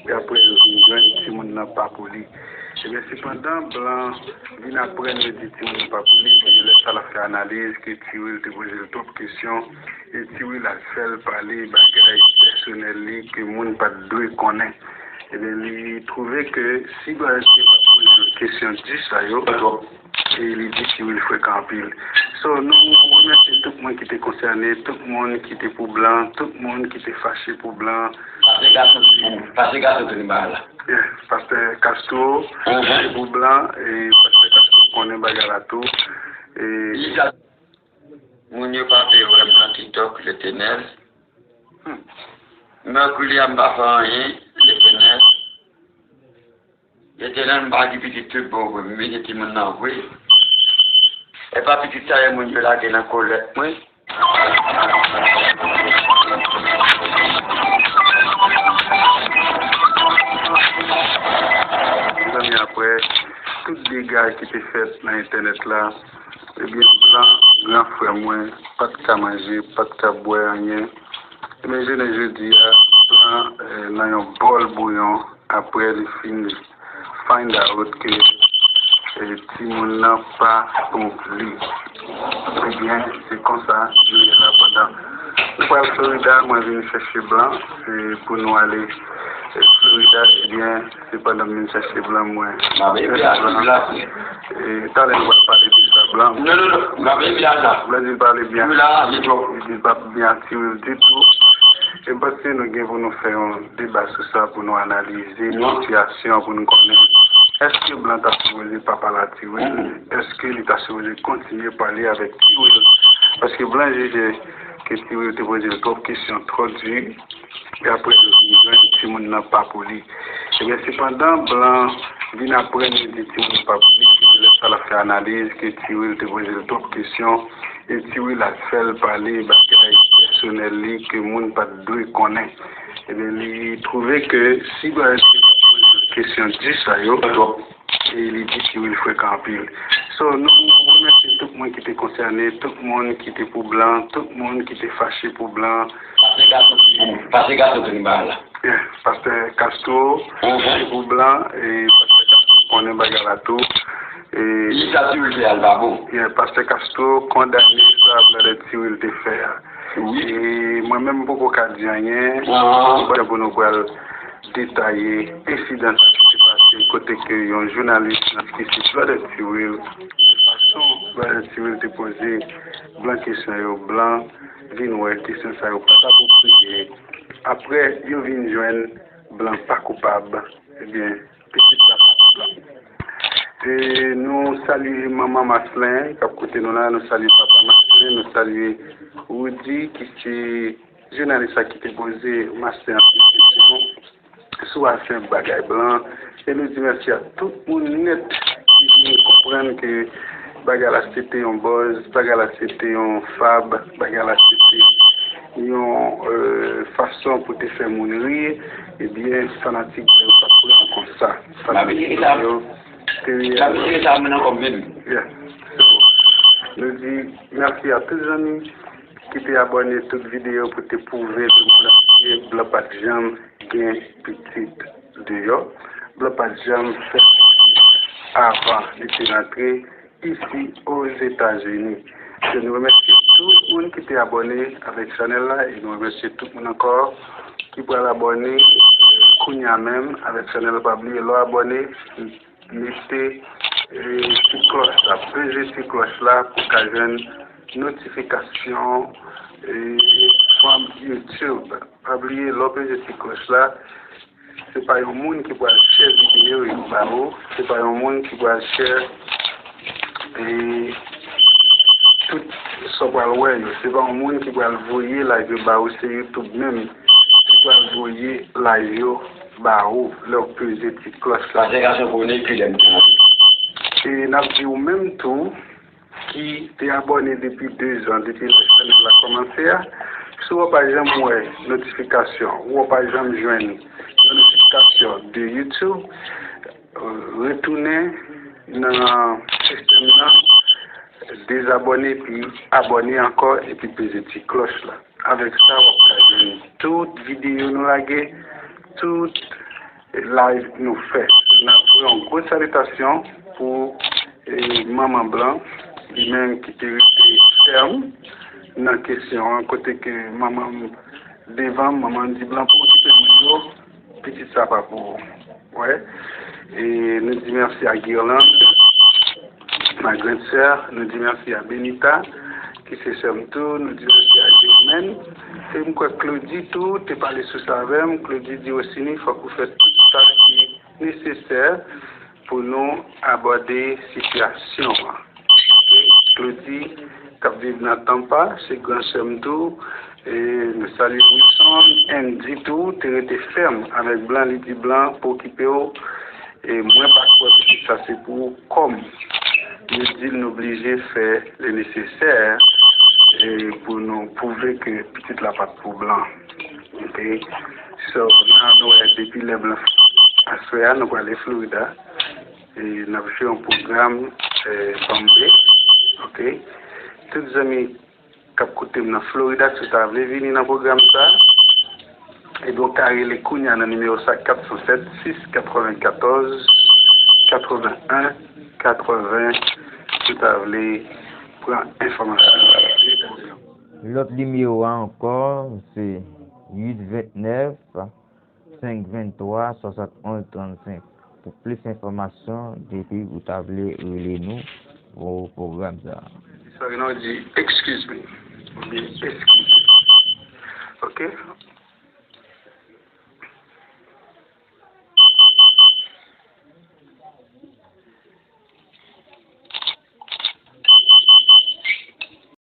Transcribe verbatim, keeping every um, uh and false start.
E apre yo vin jwenn timoun nan pa pou li. Ebyen, sepandan, Blan vin aprann yo di timoun nan pa pou li, se lè sa l ap fè analiz ke Ti Will te poze l twòp kesyon, e Ti Will al fè l pale bagay pèsonèl li ke moun pa t dwe konnen. Ebyen, li twouve ke si Blan te pa poze l kesyon di sa yo, e li di Ti Will frekan anpil. So, nou remèsye tout moun ki te konsène, tout moun ki te pou Blan, tout moun ki te fache pou Blan. Pase gason pou, pase gason tou nan bagay la. Yeah, Pastè Castro, mhm, te pou Blan, e Pastè Castro konnen bagay la tou. E Moun yo pa vle wè m nan TikTok, Letènèl. Hmm. Mèkri a m pa fè anyen, Letènèl. Letènèl, m pa gen pitit tout bon vre, m vin gen timoun nan vre. E pa pitit sa yo moun yo lage nan kòlèt mwen. Mezanmi, apre tout dega ki te fèt nan entènèt la, ebyen, Blan, gran frè mwen, pa t ka manje, pa t ka bwè anyen. Ebyen, jounen jodi a, Blan, eh, nan yon bòl bouyon, apre li fin find out ke, eh, timoun nan pa pou li. Ebyen, se konsa nou ye la pandan nou pral Florida, mwen vin chèche Blan, se pou nou ale, eh, Florida, ebyen, se pandan m vin chèche Blan mwen. M ap ede a Blan. E, talè nou pral pale de sa, Blan. Non, non, non, m ap ede a sa. Blan di l pale byen. Wi, la, li twòp. Li di l pa byen a Ti Will ditou. E m panse nou gen pou nou fè yon deba sou sa, pou nou analize sitiyasyon, pou nou konnen èske Blan ta sipoze pa pale a Ti Will, èske li ta sipoze kontinye pale avèk Ti Will, paske Blan jije ke Ti Will te poze l twòp kesyon, twò di, e apre li vin jwenn timoun nan pa pou li. Ebyen, sepandan, Blan vin aprann li di timoun pa pou li, se lè sa l ap fè analiz ke Ti Will te poze l twòp kesyon, e Ti Will al fè l pale bagay pèsonèl li ke moun pa t dwe konnen. Ebyen, li twouve ke si Blan te pa poze l kesyon di sa yo, e li di Ti Will frekan anpil. So, nou remèsye tout moun ki te konsène, tout moun ki te pou Blan, tout moun ki te fache pou Blan. Pase gason pou, pase gason tou nan bagay la. Yeah, Pastè Castro, mhm, te pou Blan, e Pastè Castro konnen bagay la tou. E Ti Will fè a l pa bon. Yeah, Pastè Castro kondane sa Blan de Ti Will te fè a. Wi. E mwen menm, m poko ka di anyen. Ah. Bon, pou nou pral detaye ensidan sa ki te pase, kote ke yon jounalis ki se Blan de Ti Will, fason Blan de Ti Will te poze Blan kesyon yo, Blan vin wè kesyon sa yo pa t apwopriye. Apre, yo vin jwenn Blan pa koupab. Ebyen, pitit sa pa pou Blan. E nou salye manman Maslin k ap koute nou la, nou salye papa Maslin, nou salye Rudy ki se jounalis la ki te poze Maslin anpil kesyon sou afè bagay Blan. E nou di mèsi a tout moun nèt ki vin konprann ke bagay la se te yon buzz, bagay la se te yon fab, bagay la se te yon, euh, fason pou te fè moun ri. Ebyen, fanatik yo pa pran konsa. Fanatik yo te reyèlman. Yeah. So, nou di mèsi a tout zanmi ki te abòne tout videyo pou te pwouve ke Blan, Blan pa t janm gen pitit deyò. Blan pa t janm fè pitit avan li te rantre isi Ozetazini. So, nou remèsye tout moun ki te abòne avèk chanèl la e nou remèsye tout moun ankò ki pral abòne kounye a menm avèk chanèl la. Pa bliye, lè w abòne, mete, eh, ti klòch la, peze ti klòch la pou w ka jwenn notifikasyon, eh, from YouTube. Pa bliye, lè w peze ti klòch la, se pa yon moun ki pral share videyo yo ba ou, se pa yon moun ki pral share, eh, tout sa w pral wè yo, se pa yon moun ki pral voye live yo ba ou, se YouTube menm ki pral voye live yo ba ou lè w peze ti klòch la. Pastè Castro konnen kilè m te antre. E n ap di ou menm tou ki te abòne depi de zan, depi lè chanèl la kòmanse a, si w pa janm wè notifikasyon, ou pa janm jwenn yon notifikasyon de YouTube, retounen nan sistèm nan, dezabòne, epi abòne ankò, epi peze ti klòch la. Avèk sa, w ap ka jwenn tout videyo nou lage, tout live nou fè. N ap voye yon gwo salitasyon pou, eh, Manman Blan, li menm ki te rete fèm nan kesyon an, kote ke manman m devan m, manman m di, "Blan, pou okipe moun yo, pitit sa pa pou ou." Wè. E nou di mèsi a Guirlande, ma grande sœur, nou di mèsi a Benita, ki se sè m tou, nou di mèsi a Germaine. E m kwè Claudie tou te pale sou sa avè m. Claudie di, "Rosiny, fòk ou fè tout sa ki nesesè pou nou abòde sitiyasyon an." Claudie, k ap viv nan Tampa, se gran sè m tou. E nou salye Wilson, Andy tou, te rete fèm avèk Blan, li di, "Blan, pou okipe w, e mwen pa kwè pitit sa se pou ou." Kòm yo di l, nou blije fè le nesesè, e pou nou pwouve ke pitit la pa t pou Blan. Ok? So, la nou wè depi lè Blan aswè a, nou prale Florida. E n ap jwe yon pwogram, eh, Bambe. Ok? Tout zanmi k ap koute m nan Florida, si w ta vle vini nan pwogram sa, ebyen, w ka rele kounye a nan nimewo sa, kat san sèt, sis katrevennkatorz, katrevenn en, katreven, si w ta vle pran enfòmasyon. Lòt nimewo a ankò, se uit vennèf, senk venntwa, swasannonz, trannsenk. Pou plis enfòmasyon, depi ou ta vle rele nou pou pwogram sa a. Sorry, non, di, "Excuse me." Oubyen, "Eskize." Ok?